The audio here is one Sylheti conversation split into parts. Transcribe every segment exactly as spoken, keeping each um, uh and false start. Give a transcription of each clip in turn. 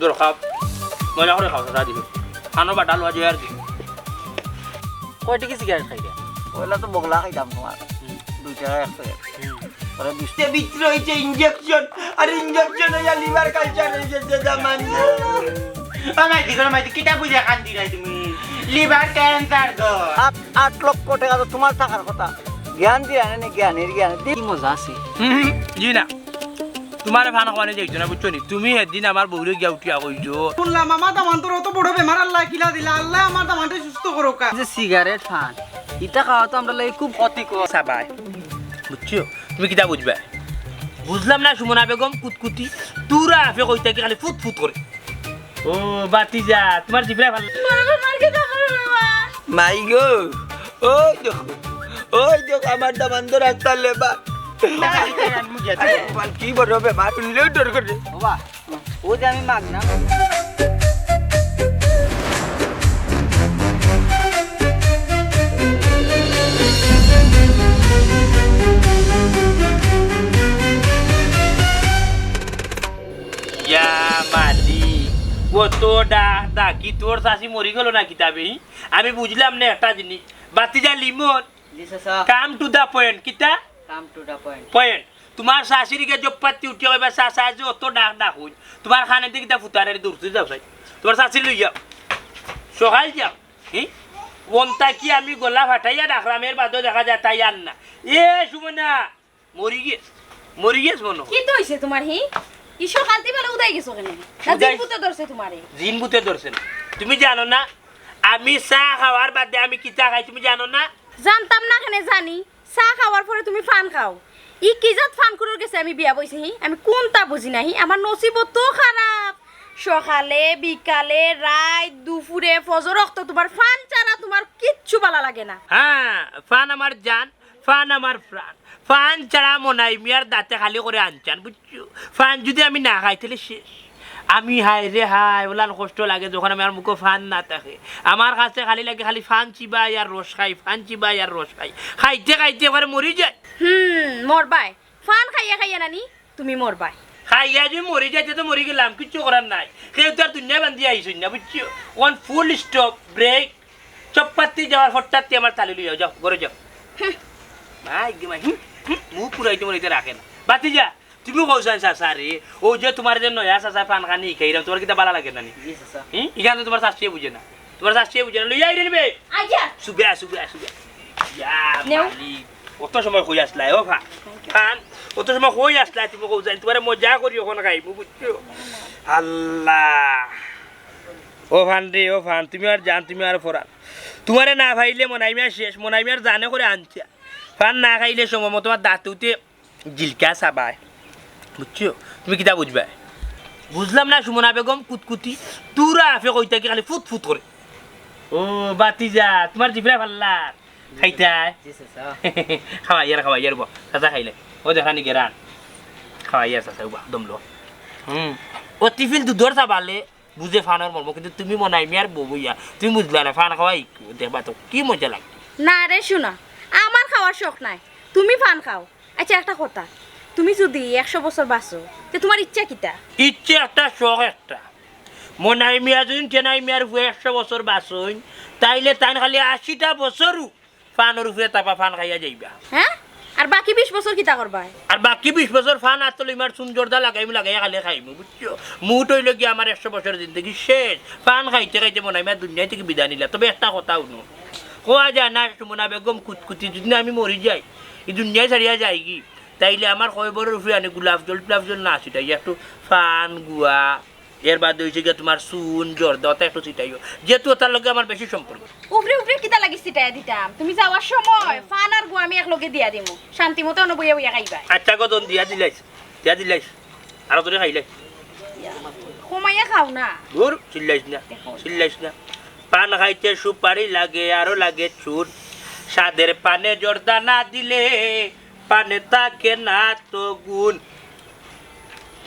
দরকার, মজা করে খাও, চাচা দিবে। খানো বাটা লওয়া যায় আর কি। কয় টেকা সিগারেট খাইবে? পয়লা তো বগলা খাইতাম তোমার। হুম। দুই টেকা এক প্যাকেট। হুম। পরে বিশ তে ভিতরে হইছে ইনজেকশন, আর ইনজেকশন হইয়া লিভার ক্যান্সার হইছে, দাদা মানছে। ও মাইতি, ও মাইতি, কিতা বুঝা কান্দি রাই তুমি? লিভার ক্যান্সার গো। আট, আট লক্ষ টেকা তো তোমার থাকার কথা। জ্ঞান দিয়া আনে নি, জ্ঞানের জ্ঞান। কি মজা আছে? হুম, হুম, জি না। তোমারে ফান খাওয়ানি যাইতো না, বুঝছো নি? তুমি একদিন আমার বউরে গিয়া উঠিয়া কইছো। শুনলাম, আমার দামান্দর অত বড় বেমার আল্লায় কিলা দিলা, আল্লায় আমার দামান্দরে সুস্থ করুক্কা। যে সিগারেট ফান, ইটা খাওয়া তো আমরার লাগি খুব ক্ষতিকর। সাবাই, বুঝছো? তুমি কিতা বুঝবা? বুঝলাম না, সুমনা বেগম কুতকুতি, তুরা আফে কইতা কি খালি ফুত ফুত করে। ও, বাতিজা, তোমার জিব্রায় ভালা। বড় বেমার কিতা করবো বাবা? মাই গো, ওই দেখো, ওই দেখো, আমার দামান্দর একটা লেবার। না, এটা আমি বুঝি আছি। আরে, বাল, কি বড় বেমার, শুনলেও ডর করে। বাবা, ও যে আমি মাগ না। ইয়া মালিক, অত ডাক ডাকি তোর চাচি মরি গেল না কিতাবে? আমি বুঝলাম না একটা জিনিস। বাতিজা লিমন, জি, চাচা। Come to the point। কিতা? Come to the point। Point। তোমার চাচির গিয়া জপ্পাত্তি উঠিয়া কইবা, চাচা যে অত ডাক ডাক হইন। তোমার কানে দি কিতা ফুতারে দৌড়তে যাও চাই। তোমার চাচি লইয়া। সকাল যাও। হি? ওনতা কি আমি গলা ফাটাইয়া ডাকলাম, এর বাদেও দেখা যায় তাই আর না। এ সুমনা, মরি গেছ, মরি গেছ মনে হয়। কিতা অইছে তোমার হি? ই সকালতি বেলা উদাই গেছো কেনে? না উদাই জিন ভূতে ধরছে তোমারে? জিন ভূতে ধরছে না। তুমি জানো না, আমি চা খাওয়ার বাদে আমি কিতা খাই তুমি জানো না? জানতাম না কেনে জানি, চা খাওয়ার পরে তুমি ফান খাও। ই কি জাত ফান করার গেছে আমি বিয়া বইছি হি? আমি কোনটা বুঝি না হি? আমার নসিবও তো খারাপ। সকালে, বিকালে, রাইত, দুপুরে, ফজর অক্ত তোমার ফান ছাড়া তোমার কিচ্ছু ভালা লাগে না। হ্যাঁ, ফান আমার জান, ফান আমার প্রাণ। ফান ছাড়া মনাই মিয়ার দাঁতে খালি করে আনচান, বুঝছো? ফান যদি আমি না খাই, তাহলে শেষ। আমি হায় রে হায়, ওলান কষ্ট লাগে যখন আমার মুখো ফান না থাকে। আমার কাছে খালি লাগে খালি ফান চিবাই আর রস খাই, ফান চিবাই আর রস খাই। খাইতে খাইতে একবারে মরি যায়। হুম, মরবায়। ফান খাইয়া খাইয়া নানি, তুমি মরবায়। খাইয়া যদি মরি যাইতে তো মরি গেলাম, কিচ্ছু করার নাই। কেউ তো আর দুনিয়া বান্ধি আইসই না, বুঝছো? One full stop, break। চপ্পাতি যাওয়ার হঠাৎ আমার তালি লইয়া যাও, ঘরে যাও। হুম। মাই গো মাই, হুম, হুম, মুখ পুরাইতে মনে হইতে রাখে না। বাতি যা, তুমি কও চাইন চাচা রে, ও যে তোমার যে নয়া চাচা ফান খানি খাইরাম, তোমার কিতা ভালা লাগে না নি? জি, চাচা। হুম? ইখান তো তোমার চাচিয়ে বুঝে না। তোমার চাচিয়ে বুঝে না, লইয়া আইরে নিবে। আইয়া। সুবে, সুবে, সুবে। ইয়া নেও। মালিক, অত সময় কই আসলাই, ও ফা-, ফান, অত সময় কই আসলাই, তুমি কও চাইন, তোমারে মজা করি অখন খাইমু, বুঝছো? আল্লাহ। ও ফান রে, ও ফান, তুমি আর জান, তুমি আর ফরান। তোমারে না পাইলে মনাইমিয়া শেষ, মনাইমিয়ার জানে করে আনছে। ফান না খাইলে সময় মতো তোমার দাঁতুতে জিলকা চাবায়। বুঝছো? তুমি কিতা বুঝবায়? বুঝলাম না, সুমনা বেগম কুতকুতি, তুরা আফে কইতা কি খালি ফুত ফুত করে। ও, বাতিজা, তোমার জিফরা ফাল্লা। খাইতায়? জি, চাচা। খাওয়াইয়ার, খাওয়াইয়ার বা। চাচা খাইলে। ও দেখা নি গেরান। খাওয়াইয়ার চাচা, উবা, দমলো। হুম। ও টিফিন দুধর চাবালে, বুঝে ফানর মর্ম, কিন্তু তুমি মনাইমিয়ার বউ বইয়া, তুমি বুঝলা না, ফান খাওয়াই দেখবা তো কি মজা লাগে। না রে সোনা, আমার খাওয়ার শখ নাই, তুমি ফান খাও। আচ্ছা, একটা কথা, তুমি যদি একশো বছর বাঁচো, তে তোমার ইচ্ছা কিতা? ইচ্ছে একটা, শখ একটা। মনাইমিয়া যদি টেনাইমিয়ার বউ একশো বছর বাঁচইন, তাইলে তাইন খালি আশিটা বছরও ফানর উপরে তাপা ফান খাইয়া যাইবা। হ্যাঁ? আর বাকি বিশ বছর কিতা করবায়? আর বাকি বিশ বছর ফান আতলে ইমার চুন জর্দা লাগাইমু, লাগাইয়া খালি খাইমু, বুঝছো? মুট অইলো গিয়া আমার একশো বছর জিন্দেগি শেষ। ফান খাইতে খাইতে মনাইমিয়া দুনিয়া থাকি বিদায় নিলা। তবে একটা কথা হুনো, কওয়া যায় না, সুমনা বেগম কুতকুতি যদি না আমি মরি যাই, ই দুনিয়া ছাড়িয়া যাইগি, তাইলে আমার কবরর উপরে আনি গোলাপ জল টোলাপ জল না ছিটাইয়া একটু ফান, গুয়া, এর বাদে অইছে গিয়া তোমার চুন, জর্দা, অতা একটু ছিটাইও। যেহেতু অতার লগে আমার বেশি সম্পর্ক। উপরে উপরে কিতা লাগি ছিটাইয়া দিতাম? তুমি যাওয়ার সময় ফান আর গুয়া আমি একলগে দিয়া দিমু। শান্তি মতো অনো বইয়া বইয়া খাইবায়। আচ্ছা, গদন দিয়া দিলাইছ, দিয়া দিলাইছ। আরো ধরে খাইলাই। কমাইয়া খাও না। দূর, চিল্লাইছ না, দেখো। চিল্লাইছ না। পান খাইতে সুপারি লাগে, আরো লাগে চুন। স্বাদের পানে জর্দা না দিলে পানে থাকে না তো গুণ।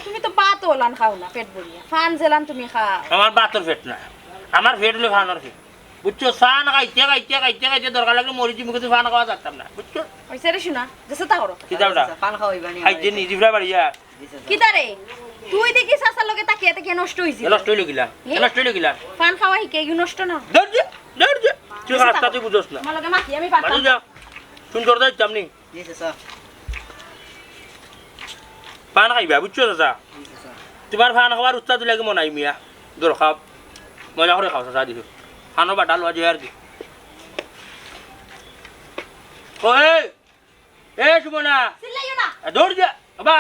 তুমি তো ভাত ওলান খাও না পেট ভরিয়া, ফান যেলান তুমি খাও। আমার ভাতর পেট না, আমার পেট অইলো ফানর পেট। বুঝছো? ফান খাইতে খাইতে খাইতে খাইতে দরকার লাগলে মরি যিমু, কিন্তু ফান খাওয়া যাইতাম না, বুঝছো? অইছে রে সোনা, যেছে তা করো। কিতা ওটা? ফান খাওয়াইবা নি খাইতে আমারে? নি, জিফরা বাড়িয়া। কিতা রে? তুই দেখি চাচার লগে তাকিয়া তাকিয়া নষ্ট অইছিস। এ নষ্ট অইলো কিলা? এ? এ নষ্ট অইলো কিলা? পান খাওয়া হিকে ইগু নষ্ট না। ধৈর্য, ধৈর্য। তুই বেশি রাস্তা থাকো। তুই বুঝোস না। আমার লগে মাতি আমি পারতাম বাড়ি যা। না। সুন্দর যাইতাম নি। জি, চাচা। পান খাইবা, বুঝছো চাচা? জি, চাচা। তোমার পান খাওয়ার উস্তাদ লাগি মনাই মিয়া। ধরো খাও। মজা করে খাও চাচা দিছো। পানর বাটা লওয়া যায় আর কি। ওই, এ সুমনা। চিল্লাইও না। এ, দৌড় যা। বাবা।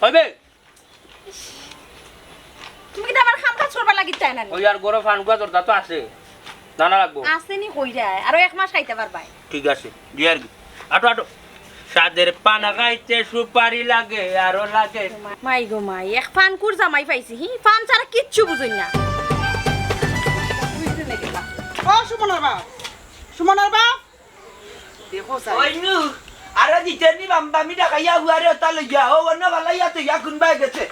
কইবে? তুমি কিতা আমার কাম কাজ করবার লাগি চাই না নি? ওই আর গরো পান গুয়া দরকার তো আছে। না, না লাগবো। আছে নি কইরায়। আরো এক মাস খাইতে পারবায়। ঠিক আছে। জি আর কি। আটো, আটো। সাদের পান খাইতে সুপারি লাগে, আরো লাগে। মাই গো মাই, এক পানকুর জামাই পাইছি, হি? পান ছাড়া কিচ্ছু বুঝইন না। ও সুমনার বাপ, সুমনার বাপ, দেখো চাই। ওই নু, আরে দিতে নি বাম্বা, আমি ডাকাইয়া হুয়ারে ওটা লইয়া, ও অন্য ভালাইয়া তো ইয়া কুনবায় গেছে।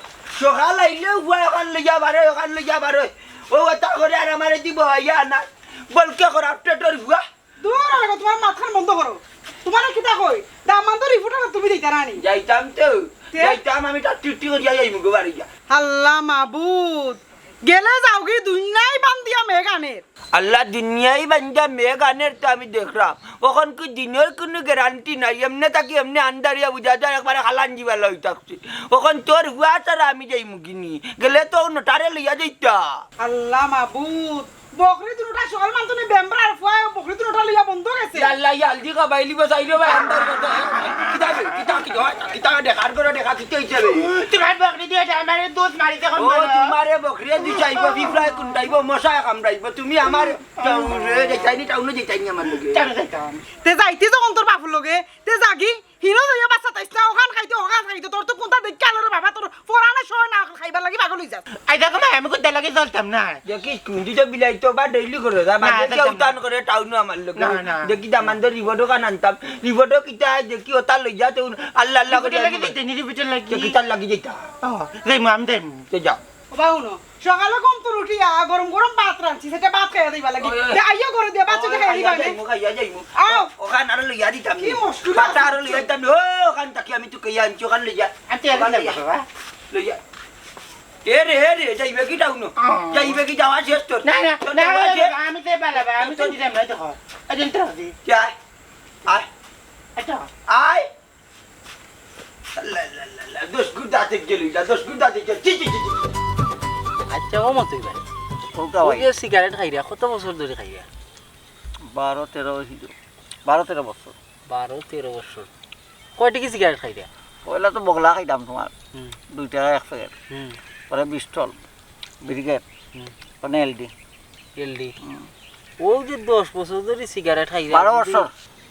সকাল আইলে হুয়া ওখান লইয়া বারে, ওখান লইয়া বারে। ও ওটা করে আর আমারে দিব, ইয়া না। বলকে কর আপডেটর হুয়া। দূর আগে তোমার মাথার বন্ধ করো। তোমার কিতা কই? দামান্দর রিপোর্ট আর তুমি দিতা না নি? যাইতাম তো। তে? যাইতাম, আমি তার চুটি করিয়া যাইমু গো বাড়ি গিয়া। আল্লাহ মাবুদ, গেলে যাওগি দুনিয়াই বান্দিয়া মেঘ আনের। আল্লাহ দুনিয়াই বান্দিয়া মেঘ আনের তো আমি দেখরাম। অখন কি দিনর কুনু গ্যারান্টি নাই, এমনে থাকি এমনে আন্দারিয়া বুঝা যায়, একবারে হালান জিবালা অই থাকছি। অখন তোর হুয়া ছাড়া আমি যাইমু গিনি, গেলে তো নটারে লইয়া যাইতা। আল্লাহ মাবুদ, বকরি দুটা সকাল মানতো নি বেম্বরা আর ফুয়া বকরি দুটা লইয়া বন্ধ গেছে। ইয়া আল্লাহ, ইয়া আলজি খাবাইলি বসাইলো ভাই, আন্দার কথা। কিতা বে, কিতা, কিতা, কিতা দেখা, আর করে দেখা, কিতা হইছে বে? তোমার বকরি দিয়ে আমারে দোষ মারিতে কোন ও, বলো? তোমারে বকরিয়ে দি চাইবো, পিঁপড়ায় কুন্দাইবো, মশায় কামড়াইবো। তুমি আমার টাউন রে, যাইতাইনি, টাউনে যাইতাইনি আমার লগে। টাউনে যাইতাম। তে যাইতে যখন তোর বাপর লগে, তে যাগি। হিনো যাইয়া বাচ্চা তাইস না, ওখান খাইতে, ওখান খাইতে, তোর তো কোনটা দেখে আলো রে বাবা, তোর ফোরানে সয় না, খাইবার লাগি পাগল হই যাস। আই দেখো না, আমি কোনটা লাগে চলতাম না। দেখি, কুন্দি তো বিলাই তো বা ডেইলি করে, যা, না, বাদে দেখতাম কেউ না। টান করে, টাউনো আমার লোক। না, না। দেখি, দামান্দর রিপোর্টও কান আনতাম। রিপোর্টও কিতা, দেখি, ওটা লই যা, তো আল্লাহ, আল্লাহ করে রিপোর্টে লাগি যাইতে নি, রিপোর্টে লাগি। দেখি, তার লাগি যাইতা। ও, যাইমু, আমি যাইমু। তো যাও। ও বাবু, হুনো, সকালে ঘুম তো উঠিয়া গরম গরম ভাত রাঁধছি, সেটা ভাত খাইয়া দিবা লাগি। ওই, ওই। তে আইও করে দিয়া, বাচ্চা ওই, খাইয়া খাইয়া দিবা নি। যাইমু, খাইয়া যাইমু। আও। ওখান আরো লইয়া দিতাম নি। কি মুশকিল ভাতটা আছে? আরো লইয়া দিতাম নি। ও, ওখান থাকি আমি তো খাইয়া আনছি, ওখান লইয়া। আনতে ওখান আনতে লইয়া। বাবা। লইয়া। এ রে, এ রে, যাইবে কি টাউনো? আহ। যাইবে কি যাওয়া শেষ তোর? না, না, তোর না, যাওয়া না, শেষ? না, আমি তো পারলাম, আমি তো তোর দিতাম না, দেখো। এই দিন তো দি। যা। আয়। আচ্ছা। আয়। লা, লা, লা, লা, দশ গুণ দাঁতে গেল, ইটা দশ গুণ দাঁতে গেল। ছি, ছি, ছি, ছি। আচ্ছা, ও মতই ভাই। ও কা ওই ভাই? যে সিগারেট খাইরা, কত বছর ধরি খাইরা? বারো তেরো হইছিল। বারো তেরো বছর। বারো তেরো বছর। কয়টি কি সিগারেট খাইরা? পয়লা তো বগলা খাইতাম তোমার। হুম। দুই টাকা এক প্যাকেট। হুম। পরে বিশ টল। ব্রিগেড, হুম। মানে এলডি। এলডি। হুম। ও যে দশ বছর ধরি সিগারেট খাইরা, বারো বছর।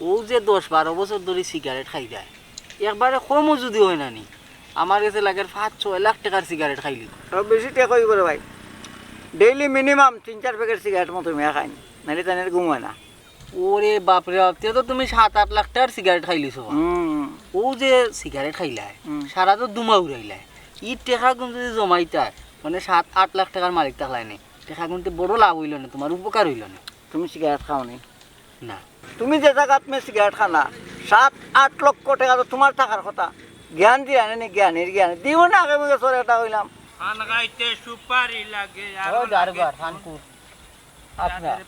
ও যে দশ বারো বছর ধরি সিগারেট খাইরা, একবারে কমও যদি হয় না নি, আমার গেছে লাগের পাঁচ ছয় লাখ টেকার সিগারেট খাইলি। আরো বেশি টেকা হইব রে ভাই, ডেইলি মিনিমাম তিন চার প্যাকেট সিগারেট মতো মিয়া খাইন, নাইলে তানের ঘুম হয় না। ওরে বাপরে বাপ, তে তো তুমি সাত আট লাখ টেকার সিগারেট খাইলিছো বা। হুম। ও যে সিগারেট খাইলায়, হুম। সারা তো ধুমা উড়াইলায়, ই টেকাগুন যদি জমাইতায়, মানে সাত আট লাখ টেকার মালিক থাকলায় নি, টেকাগুনতে বড় লাভ হইল না, তোমার উপকার হইল না। তুমি সিগারেট খাও নি? না। তুমি যে জাগাত মে সিগারেট খানা, সাত আট লক্ষ টেকা তো তোমার থাকার কথা। জ্ঞান দিয়া নি, জ্ঞানের জ্ঞান। দিও না আগে মুখে সরে এটা হইলাম। পান খাইতে সুপারি লাগে, আর ও দারোগা, লাগে ফানকুর। আপনার।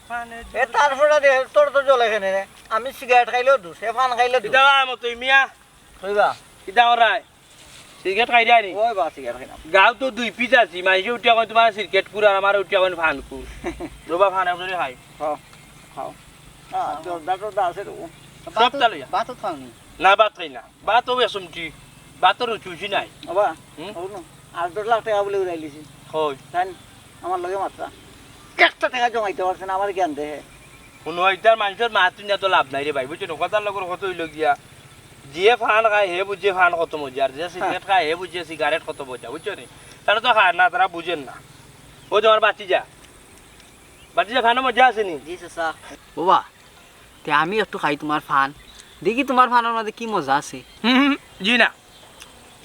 এ তারপরে দে, তোর তো জ্বলে কেনে রে? আমি সিগারেট খাইলেও দুষ, এ পান খাইলেও দুষ। কিতা বা মতই মিয়া? কইবা? কিতা করায়? সিগারেট খাইরা নি? ওই বা সিগারেট খাইলাম। গাঁও তো দুই পিস আছি, মাইনষে উঠিয়া কয় তোমার সিগারেট কুর আর আমারে উঠিয়া কয় ফান কুর। রোবা ফান একজনে খাই। খাও, খাও। হ্যাঁ, জর্দা টর্দা আছে তো। সবটা লইয়া। ভাতও খাওনি? না, ভাত খাই না। ভাত হবে এসমটি। ভাতর রুচি উচি নাই। বাবা, হুম? হুনো, আট দশ লাখ টেকা বুলে উড়াই লিছি। কই? তাই না? আমার লগে মাত্রা। একটা টেকা জমাইতে পারছে না, আমার জ্ঞান দেহে। হুনো, ইতার মানষর মাত হুনিয়া তো লাভ নাই রে ভাই, বুঝছো নি? কথার লগর কথা হইল গিয়া, যে ফান খায় হে বুঝে ফান কত মজা, আর যে সিগারেট খায় হে বুঝে সিগারেট কত মজা, বুঝছো নি? তারা তো খায় না, তারা বুঝেন না। ও তোমার বাচ্চি যা, বাচ্চি যা, ফানো মজা আছে নি? জি, চাচা। বাবা, তে আমি একটু খাই তোমার ফান, দেখি তোমার ফানর মাঝে কি মজা আছে। হুম, হুম, জি না,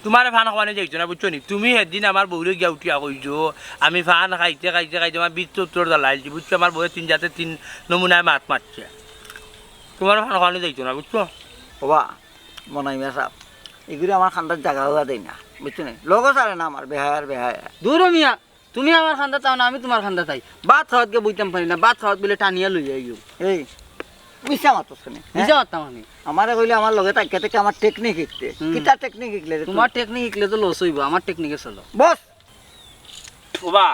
তোমারে ফান খাওয়ানি যাইতো না, বুঝছো নি? তুমি হেদিন আমার বউরে গিয়া উঠিয়া কইছো, আমি ফান খাইতে খাইতে খাইতে আমার বিত্ত উত্তর জ্বালাইলছি, বুঝছো? আমার বউয়ে তিন জাতে তিন নমুনায় মাত মারছে। তোমারে ফান খাওয়ানি যাইতো না, বুঝছো? বাবা, মনাই মিয়া সাহেব, এগুরে আমার খান্দাত জাগা অওয়া দেয় না, বুঝছো নি? লগও ছাড়ে না আমার, বেহায়ার বেহায়া। দুরো মিয়া, তুমি আমার খান্দাত আও না, আমি তুমার খান্দাত আই। ভাত খাওয়াত গিয়া বইতাম পারি না, ভাত খাওয়াত বইলে টানিয়া লইয়া আইও। এই, মিছা মাতস কেনে, হে? মিছা মাততাম আমি। আমারে কইলে আমার লগে থাকিয়া থাকিয়া আমার technique শিখতে। হুম। কিতা technique শিখলে রে তুই? তুমার technique শিখলে তো loss অইবো, আমার technique-এ চলো। বস। ওবা,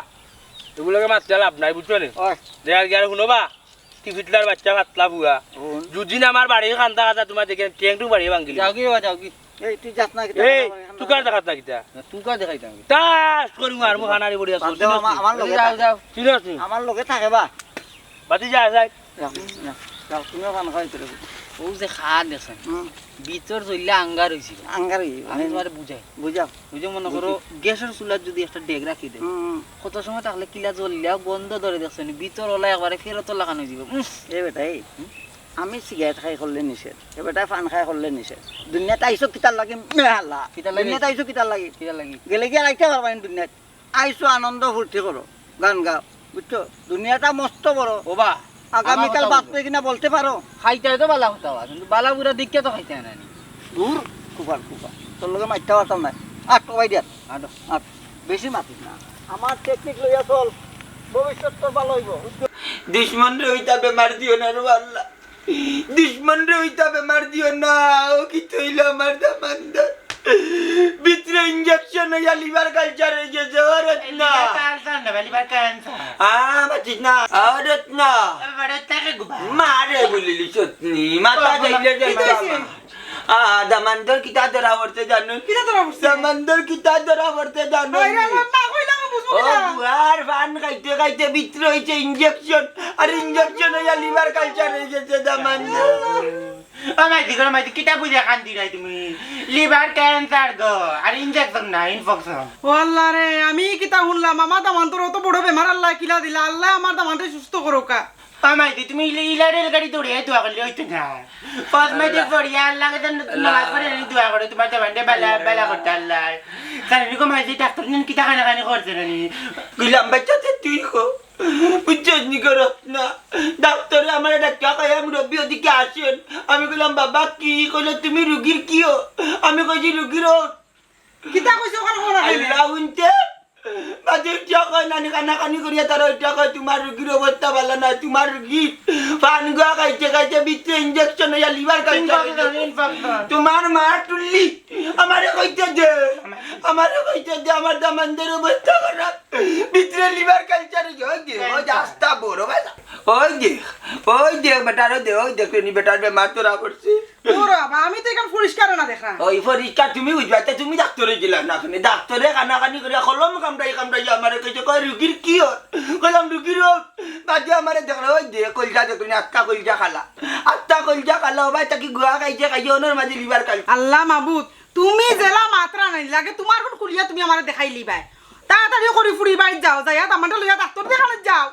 এগুলোকে মাততে লাভ নাই, বুঝছো নি? ওই। দেয়ার গিয়ার হুনো বা, কি ফিটলার বাচ্চা ফাতলা বুয়া। হুন। যুদি না আমার বাড়ির খান্দা খান্দা তুমার দেখে ঠ্যাং টুং বাড়িয়ে ভাঙ্গিলি। যাওগি বাবা, যাওগি। এই, তুই যাস না কিতা? এই, তুকার দেখাত না কিতা? না, তুকার দেখাইতাম। তাস করি মারমু খানারি বড়ি আছো। বাদ দেও, আমার, আমার লগে যাও, থাকে। যাও। চিনস নি? আমার লগে থাকে বা। বাতি যা, যাই। যাও, যাও, যাও, তুমিও পান খাওয়াই তো। ও যে খা দেখছেন, হুম। ভিতর জ্বললে আঙ্গার অইছিল। আঙ্গার অইছিল। আমি তুমারে বুঝাই। বুঝাও। ওই যে মনে করো, বুঝি। গ্যাসের চুলাত যুদি একটা ডেগ রাখি দেয়, হুম, হুম। কত সময় থাকলে কিলা জ্বললেও গন্ধ ধরে দেখছো নি, ভিতর ওলা একবারে ফেরত লাগানো অই যাইবো। উম। এ বেটা, এই, হুম? আমি সিগারেট খাই করলে নিষেধ, এ বেটা পান খাই করলে নিষেধ। দুনিয়াত আইছো কিতার লাগি? মে আল্লাহ। কিতার লাগি? দুনিয়াত আইছো কিতার লাগি? কিতার লাগি? গেলে গিয়া আইতে পারবা না দুনিয়াত। আইছো আনন্দ ফুর্তি করো, গান গাও, বুঝছো? দুনিয়াটা মস্ত বড়। ওবা, আগামীকাল আমার কথা বাঁচবে কিনা বলতে পারো? খাইতে হয় তো বালা কথা, কিন্তু বালা বুরা দেখিয়া তো খাইতে হয় না নি। দূর, কুফার, কুফার। তোর লগে মাততে পারতাম না। আট, কবাই দিয়া। আটো। আট। বেশি মাতিস না। আমার technique লইয়া চল। ভবিষ্যৎ তোর ভালো অইবো, বুঝছো? দুশমনরে অইতা বেমার দিও না রে আল্লাহ। দুশমনরে অইতা বেমার দিও না। ও কিতা অইলো আমার দামান্দর? ভিতরে injection অইয়া liver culture অই গেছে, ও রত্না। Liver cancer না, liver cancer। আ, মাতিস না। ও রত্না। এ, বাবা, রত্না কে গুবা? মারে বলিলি সতনি, মাথা বাবা, যাইলে যাই কিতা বাবা। অইছে? আ, দামান্দর কিতা ধরা পড়ছে জানো? কিতা ধরা পড়ছে? দামান্দর কিতা ধরা পড়ছে জানো? আরে, আমার না কইলে আমি বুঝবো ও কিতা? বুয়ার পান খাইতে খাইতে ভিতরে অইছে injection, আর injection অইয়া liver culture অই গেছে দামান্দর। ও মাইতি গো, মাইতি, কিতা বুঝিয়া কান্দিরায় তুমি? Liver cancer গো, আর injection না, infection। ও আল্লাহ রে, আমি কিতা হুনলাম? আমার দামান্দর অত বড় বেমার আল্লায় কিলা দিলা? আল্লায় আমার দামান্দরে সুস্থ করউক্কা। ও মাইতি, তুমি ইলা, ইলা রেলগাড়ি দৌড়িয়া দোয়া করলে অইতো না। ফরজ মাইতি পড়িয়া আল্লার কাছে নামাজ পড়িয়া দোয়া করো, তুমার দামান্দরে বালা, বালা করতা আল্লায়। কারণ এরকম মাইতি ডাক্তার নিন কিতা কানাকানি করছে না নি? গুলাম বাচ্চা তো তুই কো। বুঝছস নি গো রত্না? ডাক্তারে আমারে ডাকিয়া কয়, "মুরব্বি, ওদিকে আসেন।" আমি কইলাম, "বাবা, কি?" কইলো, "তুমি রুগীর কি অও?" আমি কইছি, "রুগীর অও।" কিতা কইছে ওখানে, ওখানে? আল্লাহ হুনতে। বাদে ইটা কয়, নানি কানাকানি করিয়া তারা ইটা কয়, "তুমার রুগীর অবস্থা ভালা নায়, তুমার রুগী পান গুয়া খাইতে খাইতে ভিতরে injection অইয়া liver cancer অইছে। Infection, infection। তুমার মা টুল্লি, আমারে কইতে দে, আমারে কইতে দে, আমার দামান্দর অবস্থা খারাপ।" ভিতরে liver cancer অই গেছে, ওই যে আস্তা বড় বেটা। ওই দেখ, ওই দেখ বেটার, ওই দেখ, ওই দেখ নি বেটার বেমার ধরা পড়ছে। ওরে বাবা, আমি তো এখান পরিষ্কার না দেখা। ওই পরিষ্কার তুমি বুঝবা, তে তুমি ডাক্তারে গেলা না কেনে? ডাক্তারে কানাকানি করিয়া কলম কামড়াই কামড়াই আমারে কইছে, কয়, "রুগীর কি অর?" কইলাম, "রুগীর অর।" বাদে আমারে দেখলে, ওই দেখ, কইলজা দেখলে নি, আস্তা কইলজা খালা। আস্তা কইলজা খালা, ও ভাই, তা কি গুয়া খাইছে, খাইছে, ওনর মাঝে liver cancer। আল্লাহ মাবুদ, তুমি যেলা মাতরায় নানি, লাগে তুমার গুন খুলিয়া তুমি আমারে দেখাইলিবায়। তাড়াতাড়ি করি ফুড়ি বাড়িত যাও, যাইয়া দামান্দরে লইয়া ডাক্তার দেখানিত যাও।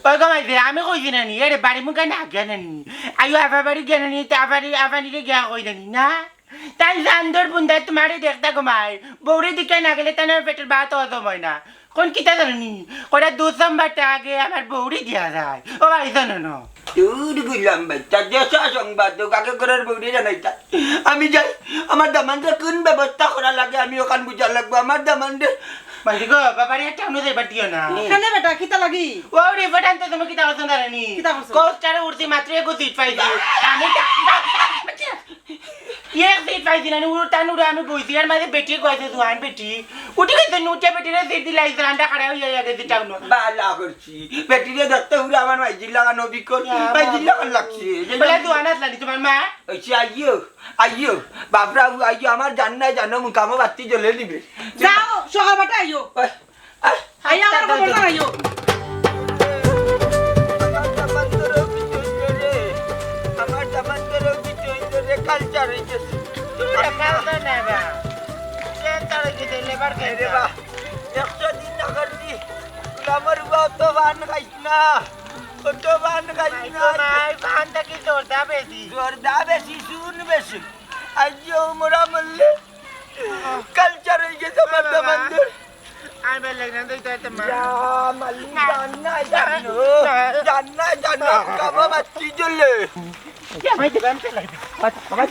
ওই গো মাইজি, আমি কইছি না নি, এরে বাড়ি মুখে না গিয়া না নি। আইও আফা বাড়ি গিয়া না নি, তে আফারে, আফানিরে গিয়া কই না নি, না? তাই জান্দর বুন্দায় তুমারে দেখতা গো মাই, বউরে দেখিয়া না গেলে তান পেটর ভাত হজম অয় না। কোন কিতা জানো নি? কইরা দুধ সাম্বারটা আগে আমার বউরে দিয়া যায়। ও ভাই জানো না? দূর গুলাম ভাই, তা দেশা সংবাদ হোক, আগে ঘরর বউরে জানাইতা। আমি যাই, আমার দামান্দর কোন ব্যবস্থা করা লাগে, আমি ওখান বুঝা লাগবো। আমার দামান্দর মাইজি গো, বাবারে একটা অন্য যাইবার দিও না। কেনে বেটা, কিতা লাগি? ও রে, বেটা, আনতে তুমি কিতা করছো জানো নি? কিতা করছো? কোস্টারে উঠছি মাত্র এক সিট পাইছি। আমি তা-, এক সিট পাইছি না, উড় টান উড়ে আমি বইছি, আর মাঝে বেটি গেছে, জোয়ান বেটি। উঠি গেছে, নুটে বেটিরে সিট দিলাই, জানটা খাড়া হইয়া গেছে, টাউন। বালা করছি। বেটিরে দেখতে উড়ে আমার মাইজির লাখান অবিকল। ইয়া মাইজির লাখান লাগছে। বলে জোয়ান আসলানি তুমার মা? ওই যে আইও, আইও। বাপরা, আইও, আমার জান নাই জানো, মুকামো বাতি জ্বলে নিবে। যাও, সকাল বেটা আইও। ওই, আহ, আইয়া আমার খবর জানাইও। আমার দামান্দরও কিছু হইতো রে, আমার দামান্দরও কিছু হইতো রে, culture হয়ে গেছে। তুই রে culture না বা। Cancer হয়ে গেছে, liver cancer। আরে বা, একশো দিন না করলি, আমার বাবা তো পান খাইস না, অত পান খাইস না। ভাই, পান থাকি জর্দা বেশি। জর্দা বেশি, চুন বেশি। আইজ যে উমরা মরলে, culture হয়ে গেছে আমার দামান্দর। আমি বেলেগ না, দুইটা একটা মা। ইয়া মালিক, না। জান না, জান না। জান না, জান না, বাবা, বাচ্চি জ্বলে। ইয়া, ভাই, দেবে, আমি চলে যাই। বাবা, বাবা,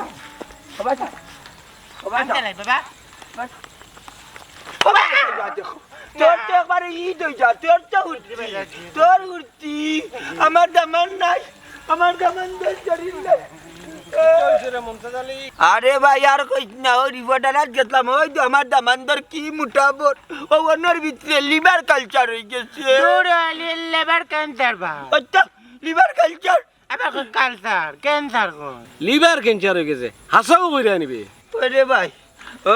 বাবা। ও বাবা, আনতে নাই বাবা। বাবা, তোর তো একবারে ঈদ হয়ে যা, তোর তো উঠতি, তোর উঠতি, আমার দামান নাই, আমার দামান দর শরীর নাই। আরে ভাই, আর কইস না, ওই রিপোর্টার আজ গেছিলাম, ওই তো আমার দামান্দর কি মোটা বড়, ও ওনার ভিতরে লিভার কালচার হয়ে গেছে। তোর লিভার ক্যান্সার বা? ওই তো লিভার কালচার। আবার কই কালচার, ক্যান্সার কই? লিভার ক্যান্সার হয়ে গেছে, হাসাও কইরা নিবে। ওরে ভাই,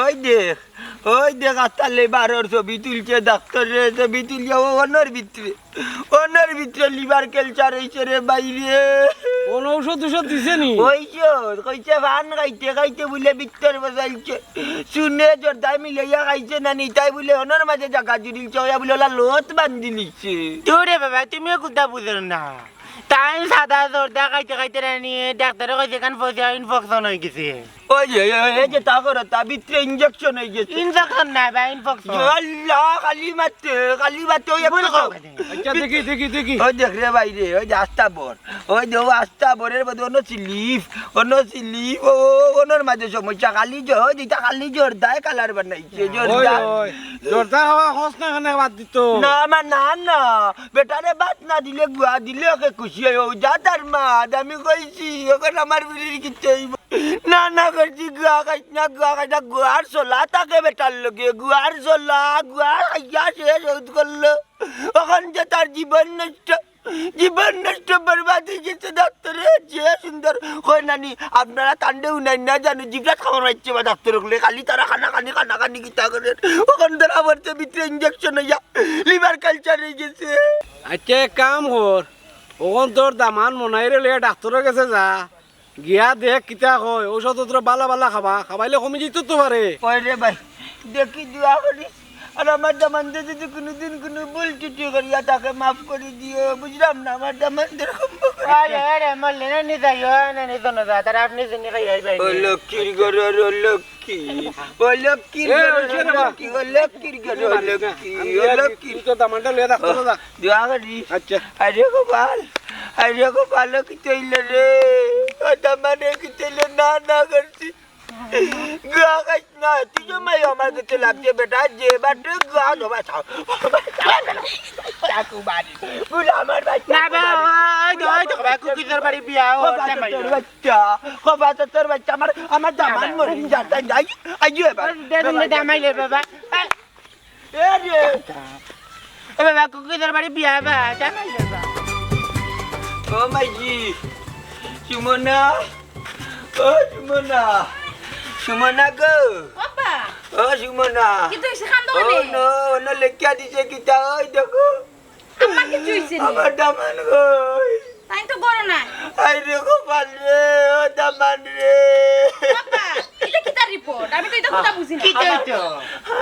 ওই দেখ, ওই দেখ, আস্তা লিভারর ছবি তুলছে ডাক্তারে, ছবি তুলিয়া ও ওনার ভিতরে, ওনার ভিতরে লিভার ক্যান্সার হইছে রে বাইরে। কোন ঔষধ ঔষধ দিছে নি? ওই যে, কইছে পান খাইতে খাইতে বুলে ভিতর বসাইছে। শুনে জর্দায় মিলাইয়া খাইছে না নি, তাই বুলে ওনার মাঝে জাগা জুড়িলছে, ওয়া বুলে ওলা লত বান্ধিলিছে। তোরে বাবা, তুমিও কুন্তা বুঝো না। তাই সাদা জর্দা খাইতে খাইতে রানি ডাক্তারে কইছে কান ফসিয়া ইনফেকশন হয়ে গেছে। ওই যে, এই, এই যে তা করো, তা ভিতরে ইনজেকশন হয়ে গেছে। ইনফেকশন না বা ইনফেকশন। আল্লাহ, খালি মারতে, খালি মারতে, ওই ভুল কথা। আচ্ছা, দেখি, দেখি, দেখি। ওই দেখ রে বাইরে, ওই যে আস্তা বর, ওই যে ও আস্তা বরের মধ্যে অন্য স্লিপ, অন্য স্লিপ, ও, ও, অন্যর মাঝে সমস্যা, খালি জ-, ওই যেটা খালি জর্দায় কালার বানাইছে, ওই, জর্দা। ওই, জর্দা খাওয়া খোঁজ না খানে বাদ দিত। না, আমার না, না, বেটারে ভাত না দিলে, গুয়া দিলে ওকে খুশি হয়। ও যা তার মা, আমি কইছি, ওখানে আমার বিড়ির কিচ্ছু হইব। না, না করছি, গুয়া খাইস না, গুয়া খাইস না, গুয়ার চলা থাকে বেটার লগে, গুয়ার চলা, গুয়া খাইয়া শেষ হউত করলো। ওখান যে তার জীবন নষ্ট, জীবন নষ্ট বরবাদ হয়ে গেছে ডাক্তারে, যে সুন্দর কয় নানি, আপনারা কান্দে উনাই না জানো, জিবরাত খাবার হচ্ছে বা ডাক্তার হলে, খালি তারা খানা খানি, খানা খানি কিতা করে, ওখান ধরা পড়ছে ভিতরে ইঞ্জেকশন হইয়া, লিভার কালচার হয়ে গেছে। আচ্ছা, এক কাম কর, ওখান তোর দামান মনাইরে লইয়া ডাক্তারের কাছে যা, গিয়া দেখ কিতা কয়, ঔষধ পত্র বালা বালা খাবা, খাবাইলে কমি যাইতো তো পারে। ওই রে ভাই, দেখি দোয়া করিস। আর আমার দামান্দে যদি কোনোদিন কোনো ভুল ত্রুটি করিয়া থাকে, মাফ করে দিও। বুঝলাম না, আমার দামান্দর কম করে। আরে, আরে, মরলে না, নি যাইও, না, নি তো না যা, তারা আপনি জিন্দি খাই আইবা। ও লক্ষ্মীর ঘরর, ও লক্ষ্মী, ও লক্ষ্মীর এ, ঘরর, ওই যে ও বাবা। লক্ষ্মী, ও লক্ষ্মীর ঘরর, ও লক্ষ্মী, আমি ও আর লক্ষ্মী। তুই তো দামানটা লইয়া থাকতো না, যা। দোয়া করি। আচ্ছা। আরে গোপাল, আরে গোপাল, কি তৈল রে? ও দামানে কি তৈল? না, না করছি। গুয়া খাইস না, তুই যে মাই আমার কাছে লাগছে বেটা, যে বাটে গুয়া দেবা চাও। চাকু বাড়ি। বুলে আমার ভাই না বা, ওই তো, ওই তো, ভাই, কুকিজের বাড়ি বিয়া, ও, ও বাচ্চা জামাই। তোর বাচ্চা, ও বাচ্চা তোর বাচ্চা, আমার, আমার দামান মরিন যাতা যাই। আইও এবার। ওই, দে, দে, দে, দামাই লে বাবা। এ রে। এ বাবা, কুকিজের বাড়ি বিয়া বা, জামাই রে বা। ও মাইজি, সুমনা, ও সুমনা, সুমনা গো। বাবা। ও সুমনা। কিতা হইছে, কান্দো ও কেনে? নো, ও নো, লেখিয়া দিছে কিতা, ওই দেখো। আম্মা, কিচ্ছু হইছে নি? আমার দামান কই? তাই তো ঘরো নাই। আই রে কপাল রে, ও দামান রে। বাবা, এটা কিতা রিপোর্ট? আমি তো এটা কথা বুঝি না। কিতা হইতো?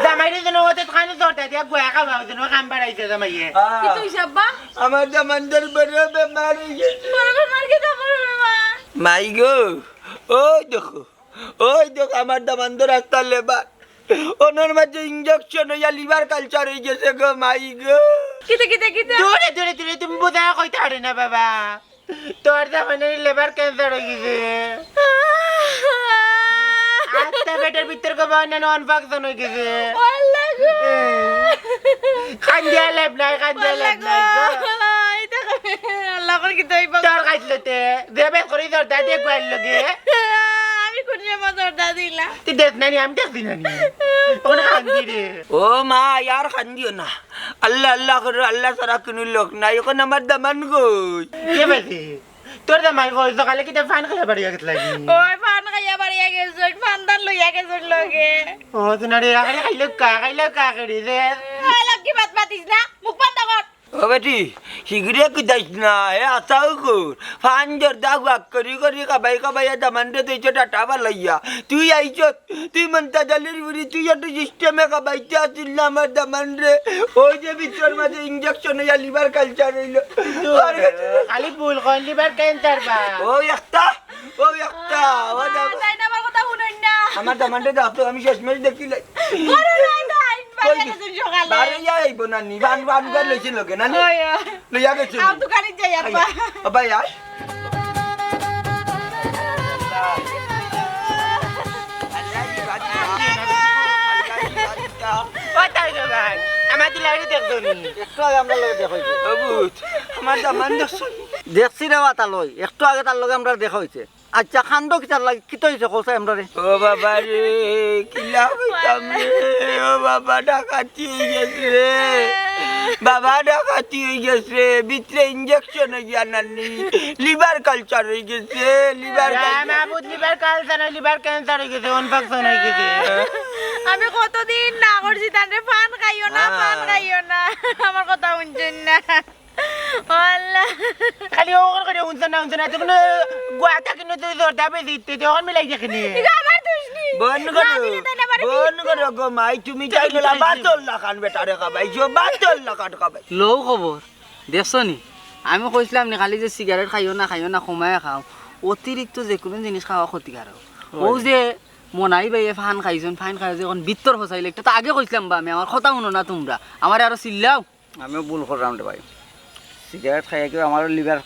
জামাইরে যেন ওতে খানে জর্দা দিয়া গুয়া খাওয়া, ওই জন্য কাম বাড়াইছে জামাইয়ে। আহ, কিতা হইছে আব্বা? আমার দামান্দর বড় বেমার হয়ে গেছে। বড় বেমার কিতা, বড় বেমার? মাই গো, ওই দেখো, ওই দেখো আমার দামান্দর আস্তা লেবার। ওনার মাঝে ইঞ্জেকশন হইয়া লিভার কালচার হয়ে গেছে গো মাই গো। কিতা, কিতা, কিতা? দূরে, দূরে, দূরে, তুমি বোঝায় কইতে পারে না বাবা। তোর দামানের লেবার ক্যান্সার হয়ে গেছে। আস্তা পেটের ভিতর গো বাবা, অন্যান্য ইনফেকশন হয়ে গেছে। ও আল্লাহ গো। কান্দিয়া লাভ নাই, কান্দিয়া লাভ নাই গো। আল্লাহ, এখন কিতা হইব? তোর খাইছলতে, যে বেশ করি তোর দাদি একবার লগে। আমি কোন সময় তোর দাদি না? তুই দেখ নানি, আমি দেখছি নানি। ওখানে কান্দি রে। ও মা, আর কান্দিও না। আল্লাহ, আল্লাহ করো, আল্লাহ ছাড়া কোনো লোক নাই। এখন আমার দামান কই? কে বেশি? তোর দামাই কই? সকালে কিতা পান খাইয়া বাড়িয়া গেছলা নি? ওই পান খাইয়া বাড়িয়া গেছইন, পান দান লইয়া গেছইন লগে। ও, তুই না রে, আরে খাইলে কা, খাইলে কা করি রে? ওই লক্ষ্মী বাত মাতিস না, মুখ বন্ধ কর। ও বেটি, হিগরে কিতাইস না, এ আশাও কর। পান জর্দা গুয়াক করি করি খাবাই খাবাই এ দামানরে তুই তো টাটা বালাইয়া। তুই আইছত, তুই মন্তাজ আলীর বুড়ি, তুই একটু সিস্টেমে খাবাইতে আসিল না আমার দামানরে। ওই যে ভিতর মাঝে ইঞ্জেকশন হইয়া লিভার ক্যান্সার হইল। খালি ভুল কইন, লিভার ক্যান্সার বা। ও একটা, ও একটা, ও আহ, দাম- তাই না আমার কথা শুনইন না। আমার দামানরে দেখতো, আমি শেষমেশ দেখিলাই। ঘরে নাই, নাই, বাইরে কই? গেছেন সকালে। বাড়ি আইব না নি, বান, বান ঘর লইছিল লগে না নি? ওই, ওই। লইয়া গেছিল। আও দোকানে যাই, আব্বা। আব্বা, আয়। আমার দুলাভাইরে দেখছো নি? একটু আগে আমরার লগে দেখা অইছে। ও পুত, আমার দামান দেখছো নি? দেখছি রে বা তালই, একটু আগে তার লগে আমরার দেখা অইছে। আচ্ছা, কান্দো কিতার লাগি, কিতা অইছে কও চাই আমরারে? ও বাবা রে, কিলা কইতাম রে, ও বাবা ডাকাতি অইগেছে রে, বাবা ডাকাতি অইগেছে রে, ভিতরে ইঞ্জেকশন অইগিয়া নানি, লিভার কালচার অইগেছে, লিভার কালচার। মাবুদ, লিভার কালচার অয়, লিভার ক্যান্সার অইগেছে, ইনফেকশন অইগেছে। আমি কতদিন না করছি তানরে পান খাইও না, পান খাইও না, আমার কথা হুনছইন না। ও আল্লাহ। খালি ওর করে হুনছইন না, হুনছইন না, তখন গুয়াটা কিন্তু তুই জর্দা বেশি দিতে, তখন মিলাই দেখে নি। এটা আমার দোষ নি। বন্ধ করো, বন্ধ করো গো মাই, তুমি চাইলে বাতর লাখান বেটারে খাবাইছো, বাতর লাখান খাবাই। লও খবর, দেখছো নি? আমি কইছিলাম নি খালি যে সিগারেট খাইও না, খাইও না, কমায় খাও। অতিরিক্ত যে কোনো জিনিস খাওয়া ক্ষতিকারক। ও যে মনাই ভাইয়ে পান খাইছইন, পান খাইয়া যে এখন ভিতর ফসাইলে, একটা তো আগে কইছিলাম বা আমি, আমার কথা হুনো না তোমরা, আমারে আরো চিল্লাও। আমিও ভুল করলাম রে ভাই, সিগারেট খাইয়া কেউ আমার লিভার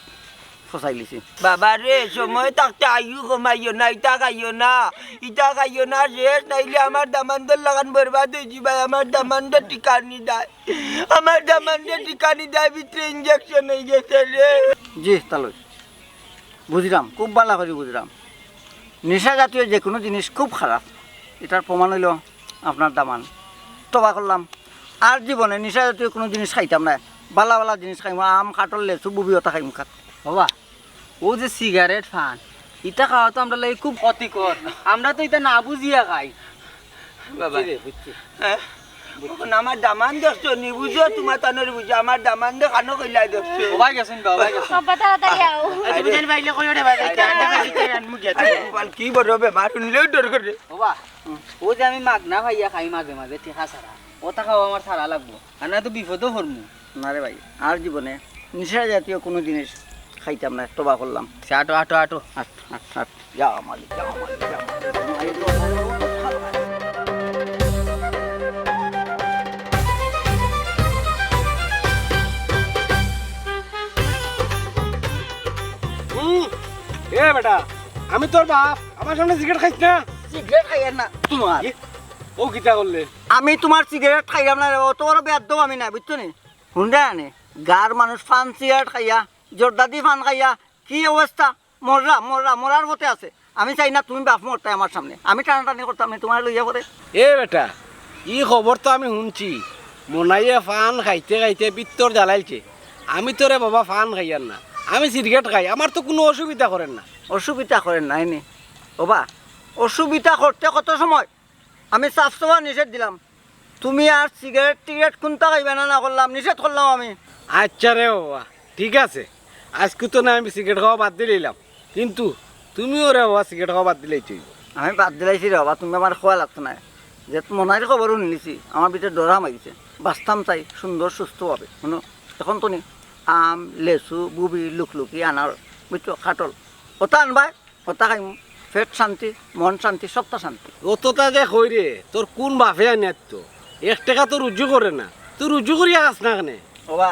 ফসাইলিছে। বাবা রে, সময় থাকতে আয়ু কমাইও না, ইতা খাইও না, ইতা খাইও না, শেষ নাইলে আমার দামান্দর লাখান বরবাদ অইছি ভাই, আমার দামান্দর টিকানি দেয়। আমার দামান্দে টিকানি দেয় ভিতরে ইঞ্জেকশন অইগেছে রে। জি, তালই। বুঝরাম, খুব ভালা করি বুঝরাম। নেশা জাতীয় যে কোনো জিনিস খুব খারাপ। ইটার প্রমাণ অইলো আপনার দামান। তবা করলাম, আর জীবনে নেশা জাতীয় কোনো জিনিস খাইতাম না। ভালা ভালা জিনিস খাইমু, আম, কাঠল, লেচু, বুবি অতা খাইমু খাত। বাবা, ও যে সিগারেট পান, ইটা খাওয়া তো আমরার লাগি খুব ক্ষতিকর। আমরা তো ইটা না বুঝিয়া খাই। বাবা। বুঝছি রে, বুঝছি। হ্যাঁ? বুঝছি। অখন আমার দামান দেখছো নি, বুঝো, তুমার তানরে বুঝো, আমার দামান্দে কানো কইলাই দেখছো। ও ভাই গেছইন, বাবা গেছইন। বাবা, তাড়াতাড়ি আও। আচ্ছা, বুঝাইন পাইলে কইও রে, বাবা, আচ্ছা, আচ্ছা, আচ্ছা, আচ্ছা, আচ্ছা। আরে, গোপাল, কি বড় বেমার, হুনলেও ডর করে। বাবা, ও যে আমি মাগনা পাইয়া খাই মাঝে মাঝে, টেকা ছাড়া, অতা খাওয়া আমার ছাড়া লাগবো। আর না তো বিপদো পড়মু। না রে ভাই, আর জীবনে নেশা জাতীয় কোনো জিনিস খাইতাম না, তবা করলাম। আচ্ছা, আটো, আটো, আটো। আট, আট, আট। ইয়া মালিক, ইয়া মালিক, ইয়া মালিক। হুম, এ বেটা, আমি তোর বাপ, আমার সামনে সিগারেট খাইস না। সিগারেট খাইয়ার না তোমার। এ, ও কিতা করলে? আমি তোমার সিগারেট খাইলাম না রে, অত বড় বেয়াদ্দব আমি না, বুঝছো নি? হুন্ডা আনে, গার মানুষ পান সিগারেট খাইয়া, জর্দাদি পান খাইয়া, কি অবস্থা? মররা, মররা, মরার পথে আছে। আমি চাই না তুমি বাপ মরতায় আমার সামনে। আমি টানাটানি করতাম না তোমার লইয়া পরে। এ বেটা, ই খবর তো আমি হুনছি। মনাইয়ে পান খাইতে খাইতে পিত্তর জ্বালাইলছে। আমি তো রে বাবা পান খাইয়ার না, আমি সিগারেট খাই, আমার তো কুনু অসুবিধা করের না। অসুবিধা করের না, এনে? ওবা, অসুবিধা করতে কত সময়? আমি সাফ সাফা নিষেধ দিলাম। তুমি আর সিগারেট টিগারেট কুনতা খাইবায় না, না করলাম, নিষেধ করলাম আমি। আচ্ছা রে বাবা, ঠিক আছে, আইজকু তো না আমি সিগারেট খাওয়া বাদ দিলাইলাম, কিন্তু তুমিও রে বাবা সিগারেট খাওয়া বাদ দিলাইতে অইবো। আমি বাদ দিলাইছি রে বাবা, তুমি আমারে কওয়া লাগতো নায়। যে মনাইর খবর হুনলিছি, আমার ভিতরে ডর হামাই গেছে। বাঁচতাম চাই সুন্দর সুস্থভাবে। হুনো, এখন তো নি আম, লেচু, বুবি, লুকলুকি, আনার, বুঝছো, কাঠল, অতা আনবায়। অতা খাইমু, পেট শান্তি, মন শান্তি, সবটা শান্তি। অততা যে কই রে, তোর কুন বাপে আনিয়ার তো? এক টেকা তো রুজি করে না, তুই রুজি করিয়া খাস না কেনে? ওবা,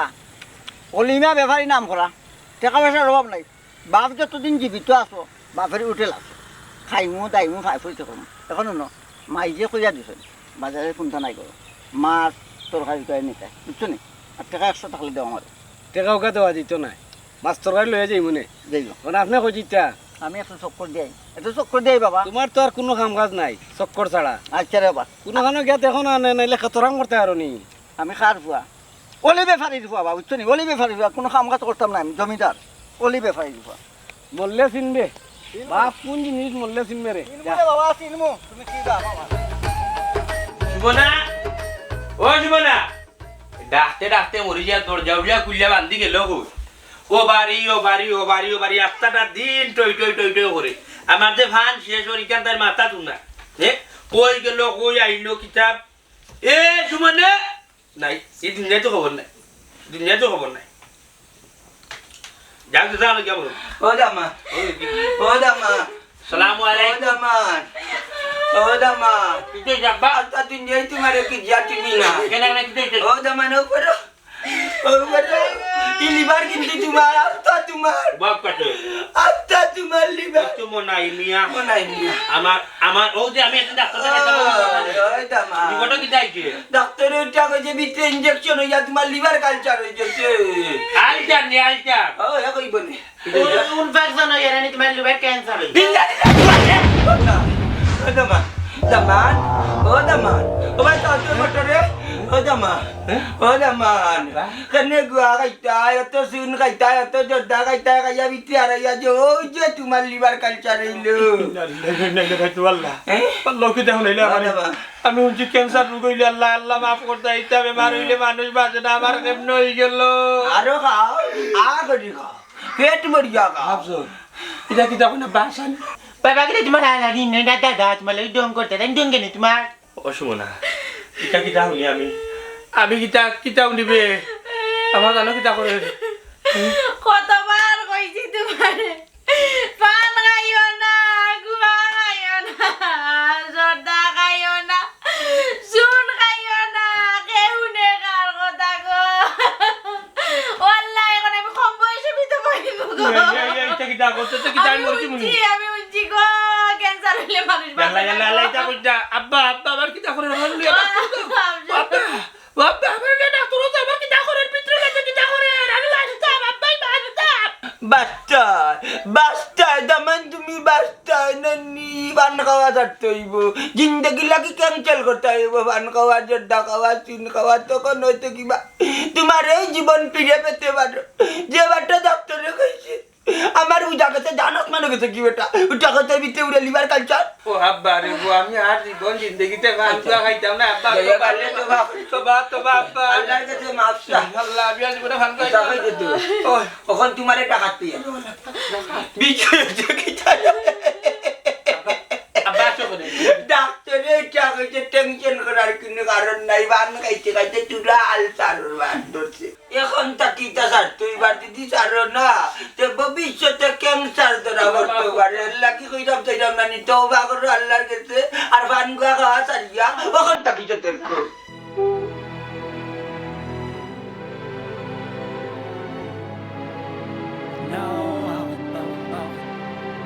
অলি মিয়া বেপারি নাম করা, টেকা পয়সার অভাব নাই। বাপ যতদিন জীবিত আছো, বাপের হোটেল আছে, খাইমু, দাইমু, ফাই ফুইতে করমু। এখন হুনো, মাই যে কইয়া দিছইন, বাজারে কুনতা নাই করো, মাছ, তরকারি করে নিতে, বুঝছো নি? আর টেকা একশো থাকলে দেও আমারে। টেকা উকা দেওয়া দিত নায়। মাছ তরকারি লইয়া যাইমু নে। যাইও। মানে আপনে কই দিতা? আমি একটু চক্কর দেই। একটু চক্কর দেই বাবা। তোমার তো আর কুনু কাম কাজ নাই, চক্কর ছাড়া। আচ্ছা রে বাবা। কুনুখানো গিয়া দেখো না, না, নাইলে খেতরাম করতে পারো নি। আমি কার ফুয়া? অলি বেপারির ফুয়া বাবা, বুঝছো নি? অলি বেপারির ফুয়া, কুনু কাম কাজ করতাম না আমি, জমিদার। অলি বেপারির ফুয়া। মরলে চিনবে। চিনবো। বাপ কুন জিনিস মরলে চিনবে রে। চিনবো রে বাবা, চিনবো। তুমি কি বাপ আমার? সুমনা, ও সুমনা। ডাকতে ডাকতে মরি যা, দরজা উড়িয়া খুলিয়া বান্ধি গেল কই? ও বাড়ি, ও বাড়ি, ও বাড়ি, ও বাড়ি, আস্তাটা দিন টই টই টই টই করে। আমার যে ফান শেষ অর ইখান তার মাথা তুনা। হে? কই গেল, কই আইলো কিতাব? এ, সুমনে? নাই, এই দুনিয়ায় তো খবর নাই। দুনিয়ায় তো খবর নাই। যাক, যা, যা, যা, বলো। ও দামা। ওই, কি? ও দামা। সালামু আলাইকুম। ও দামান। ও দামান। কিতা যাবা? আস্তা দুনিয়ায় তোমারে কি যা তুমি না। কেনে, কেনে, কিতা, কিতা? ও দামান, ও করো। ও করো। ই লিভার কিন্তু তোমার, আস্তা তোমার। বাপ কাটে। আস্তা তোমার লিভার। একটু মনাই মিয়া। মনাই মিয়া। আমার, আমার, ও যে আমি একজন ডাক্তার দেখাইতাম, ওই, ওই দামা। রিপোর্টও কিতা আইছে? ডাক্তারে ওটা কইছে ভিতরে ইনজেকশন হইয়া তোমার লিভার কালচার হয়ে গেছে। আলচার নি, আলচার। ও, এ কইব নি। ইনফেকশন হইয়া নি তোমার লিভার ক্যান্সার হইছে। ও দামা, দামান, ও দামান, ও ভাই, তো মোটরে, ও দামান, ও দামান। কেনে গুয়া খাইতায়, এত চুন খাইতায়, এত জর্দা খাইতায়, খাইয়া ভিতরে হারাইয়া যে ওই যে তোমার লিভার কালচার হইলো। ইন্না লিল্লাহি ওয়া ইন্না ইলাইহি রাজিউন। আল্লাহ। হ্যাঁ? আল্লাহ, কি দেখো নাইলে আমার? বাবা। আমি শুনছি ক্যান্সার রোগ হইলে আল্লাহ, আল্লাহ মাফ করতা, ইতা বেমার হইলে মানুষ বাঁচে না, আমার কেমনে হয়ে গেল? আরো খাও, আর করি খাও, পেট ভরিয়া খাও। ভাবছো, এটা কি দেখো না বাসান? বাবা, কিতা তোমার আলাদা দিন নেই, দাদা, দাদা, তোমার লাগি ডং করতে, তাই ডং কেন তোমার? ও সুমনা, কিতা কিতা শুনি আমি? আমি কিতা, কিতা শুনিবে? আমার জানো কিতা করে? কতবার কইছি তোমারে, পান খাইও না, গুয়া খাইও না, জর্দা খাইও না, চুন খাইও না, কেউ নে কার কথা গো। ও আল্লাহ, এখন আমি কম বয়সে বিধবা হইব গো। এই, এই, এই, এটা কিতা করছো? এটা কিতা আমি আমি মরছি মনে? বুঝছি, আমি বুঝছি গো, ক্যান্সার হইলে মানুষ বাঁচে ইয়াল্লা, না ইয়াল্লা, গো। ইয়াল্লা, এটা কইটা। আব্বা, আব্বা, আমার কিতা করে? আমার লইয়া ডাক্তার দাও। আব্বা, আব্বা, আব্বা, আমার লইয়া ডাক্তার দাও, আমার কিতা করে? ভিতরে লাগে কিতা করে? আমি বাঁচতাম, আব্বাই বাঁচতাম। বাঁচতায়, বাঁচতায়, দামান তুমি বাঁচতায়, নানি, পান খাওয়া ছাড়তে হইব। জিন্দেগি লাগি ক্যান্সেল করতে হইব, পান খাওয়া, জর্দা খাওয়া, চুন খাওয়া, তখন হয়তো কিবা তোমার এই জীবন ফিরে পেতে পারো। যে বেটা ডাক্তারে কইছে, আমার উজা গেছে, জানাত মানে গেছে কি বেটা? উজা গেছে ভিতরে উড়ে লিভার কালচার। ও আব্বা রে গো, আমি আর জীবন জিন্দেগিতে পান গুয়া খাইতাম না, আব্বা। দয়া করে তোবা। তোবা, তোবা, আব্বা। আল্লাহর কাছে মাফ চা। আল্লাহ, আমি আর জীবনে পান খাইতাম না। ওই। অখন তোমারে ডাকাত তুই। বিজয় যে কি জানে? আব্বা, আসো করে। ডাক্তারে ইটা কইছে, টেনশন করার কোনো কারণ নাই, পান খাইতে খাইতে তুলা আলসার বার ধরছে। এখন তা কিতা স্যার, তুই বার যদি ছাড়ো না, তে ভবিষ্যতে ক্যান্সার ধরা পড়তে পারে। এর লাগি কইরাম, চাইরাম না নি, তওবা করো আল্লাহর কাছে। আর পান গুয়া খাওয়া ছাড়িয়া, এখন তা কিতা দেখো।